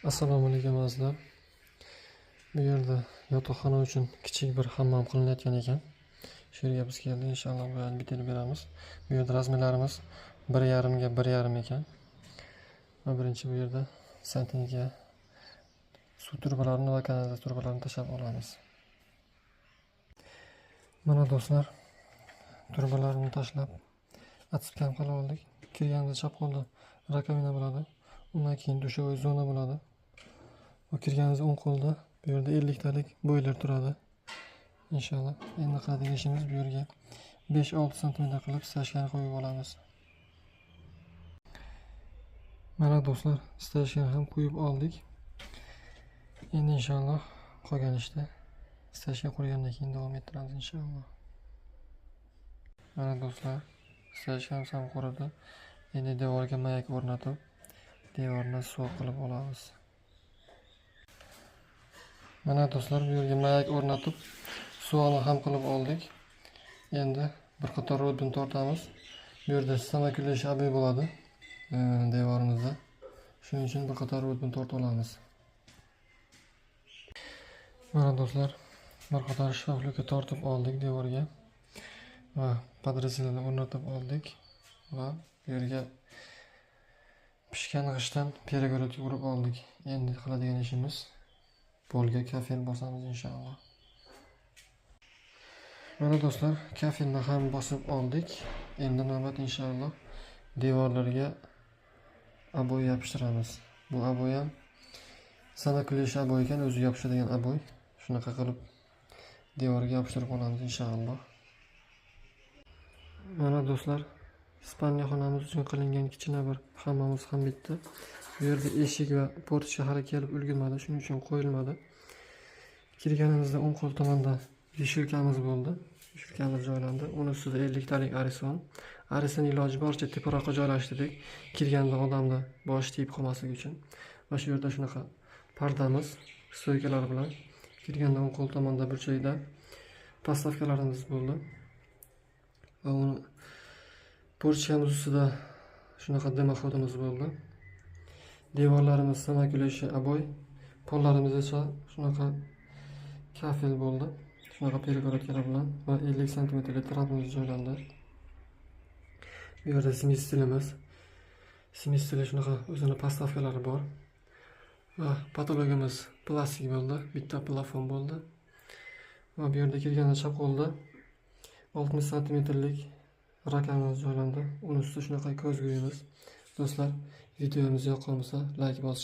Assalomu alaykum azizlar. Bu yerda yotoqxona uchun kichik bir hammom qilinayotgan ekan. Shu yerga biz keldik, inshaalloh bu yerni bitirib beramiz. Bu yerda razmerlarimiz 1,5 ga 1,5 ekan. Va birinchi bu yerda santexnika suv turbalarini va kanalizatsiya turbalarini tashlab olamiz. Mana do'stlar, turbalarni tashlab отсыпка qilib oldik. Kirganimizda chap qo'lda раковина bo'ladi. Undan keyin душевой zona bo'ladi. Va kirganimizda o'ng qo'lda bu yerda 50 talik boyler turadi. Inshaalloh endi qiladigan ishimiz bu yerga 5-6 sm qilib стяжка ni qo'yib olamiz. Mana do'stlar, стяжка ni ham qo'yib oldik. Endi inshaalloh qolgan ishda стяжка qo'ygandan keyin davom ettiramiz inshaalloh. Mana do'stlar, стяжка miz ham quridi. Endi devorga mayak o'rnatib, devorni suv qilib olamiz. Mana do'stlar, bu yerga mayak o'rnatib, suvini ham qilib oldik. Endi bir qator rodbin tortamiz. Bu yerda самоклеющий обои bo'ladi, devorimizda. Shuning uchun bir qator rodbin tortib olamiz. Mana do'stlar, bir qator шпаклёвка tortib oldik devorga va подрезка larni o'rnatib oldik va bu yerga pishgan g'ishtdan перегородка urib oldik. Endi qiladigan ishimiz polga kafel bosamiz inshaalloh. Mana do'stlar, kafelni ham bosib oldik. Endi navbat inshaalloh devorlarga обои yopishtiramiz. Bu обои ham самоклеющий обои ekan, o'zi yopishadigan обои. Shunaqa qilib devorga yopishtirib olamiz inshaalloh. Mana do'stlar, спальня xonamiz uchun qilingan kichkina bir hammamiz ham bitdi. Bu yerda eshik va форточка hali kelib ulgurmadi, shuning uchun qo'yilmadi. Kirganimizda o'ng qo'l tomonda вешалка miz bo'ldi. Вешалка miz joylandi. Uni ustida 50 talik arison. Arisoni iloji boricha teparoqqa joylashtirdik. Kirganda odamni boshi tegib qolmasligi uchun. Va shu yerda shunaqa pardamiz, стойка lar bilan. Kirganda o'ng qo'l tomonda burchakda подставка larimiz bo'ldi. Va uni форточка miz ustida shunaqa дымоход imiz bo'ldi. Devorlarimiz самоклеющий обои, pollarimiz esa shunaqa kafel bo'ldi. Shunaqa перегородка lar bilan va 50 santimetrlik trapimiz joylandi. Bu yerda смеситель imiz. Смеситель shunaqa o'zini подставка lari bor. Va потолок imiz plastik bo'ldi, bitta plafon bo'ldi. Va bu yerda kirganda chap qo'lda 60 santimetrlik rakamimiz joylandi. Uni ustida shunaqa ko'zguyimiz. Do'stlar, videomiz yoqqan bo'lsa, like bosish